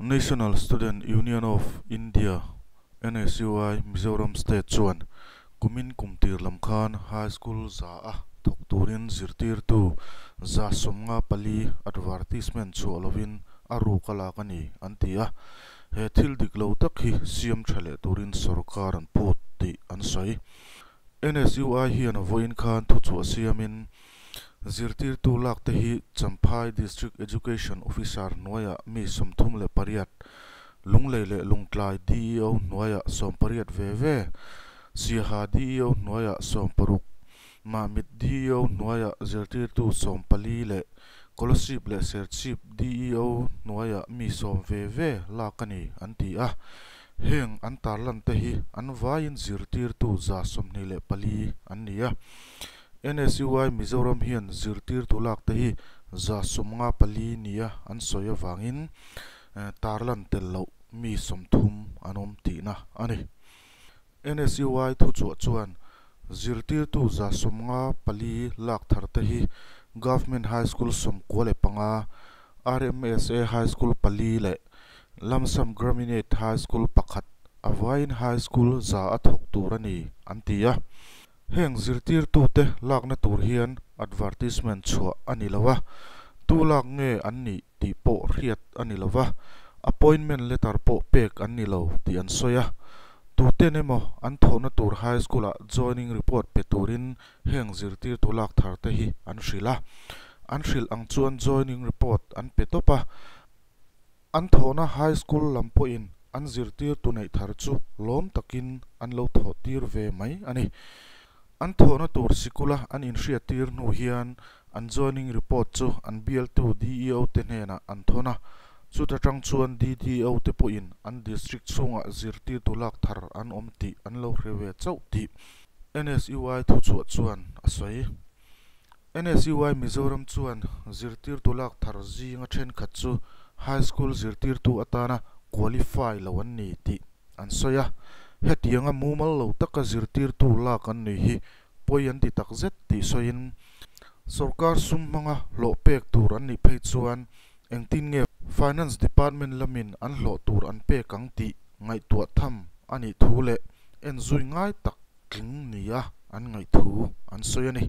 National Student Union of India, NSUI, Mizoram State chuan kumin kum tir lam khan High School za a thawk turin zirtirtu 54 advertisement chhuah lovin a ruk a lak a ni an ti a. He thil dik lo tak hi siam tha leh turin sorkar an phut tih an sawi. NSUI hian vawiin khan thuchhuah siamin zirtirtu lak te hi Champhai District Education Officer hnuaiah mi 38, Lunglei leh Lungtlai DEO hnuaiah 18 ve ve, Siaha DEO hnuaiah 60, Mamit DEO hnuaiah zirtirtu 14 leh Kolasib leh Serchhip DEO hnuaiah mi 10 ve ve lak a ni an ti a. Heng an tarlan te hi an vaiin zirtirtu 24 an ni a. NSUI Mizoram hian zirtirtu lak te hi 54 nia an sawi avangin tarlan tel loh mi 30 an awm tihna a ni. NSUI thuchhuah chuan zirtirtu 54 lak thar te hi Government High School 95, RMSA High School 4 leh Lamsam Graminate High School 1 a vaiin High School 100 a thawk tur a ni an ti a. Heng zirtirtu te lakna tur hian advertisement chhuah a ni lo a, tu lak nge an nih tih pawh hriat a ni lo va, appointment letter pawh pek an ni lo tih an sawi a. Tuten emaw an thawhna tur high school ah joining report pe turin heng zirtirtu lak thar te hi an hrilh a. An hrilh ang chuan joining report an pe tawp a. An thawhna high school lam pawhin an zirtirtu neih thar chu lawm takin an lo thawh tir ve mai a ni. An thawhna tur sikula an inhriattir hnu hian an joining report chu an bialtu DEO te hnenah an thawn a. Chuta tang chuan DDO te pawhin an district chhungah zirtirtu lak thar an awm tih an lo hre ve chauh tih NSUI thuchhuah chuan a sawi. NSUI Mizoram chuan zirtirtu lak thar zinga thenkhat chu high school zirtirtu atana qualify lo an ni tih an sawi a. Hetianga mumal lo taka zirtirtu lak an ni hi pawi an ti takzet tih sawiin sorkar sum hmanga hlawh pek tur an nih phei chuan engtin nge Finance Department lamin an hlawh tur an pek ang tih ngaihtuah tham a nih thu leh enzui ngai tak tling nia an ngaih thu an sawi a ni.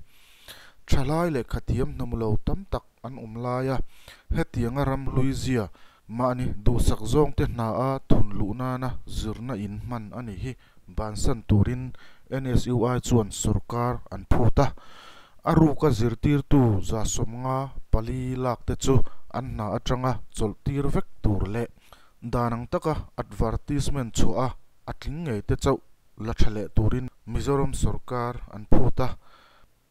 Thalai leh khathiam hnawm lo tam tak an awm lai a, hetianga ram hlui zia mahni duhsak zawng te hna a thun luh nana zirna in hman a ni hi bansan turin NSUI chuan sorkar an phut a. A ruka zirtirtu 54 lak te chu an hna atanga chawlh tir vek tur leh dan ang taka advertisement chhuah a a tling ngei te chauh la tha leh turin Mizoram sorkar an phut a.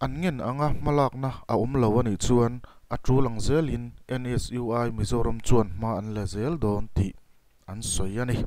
An ngen anga hmalakna a awm lo a nih chuan a tul ang zelin NSUI Mizoram chuan hma an la zel dawn tih an sawi a ni.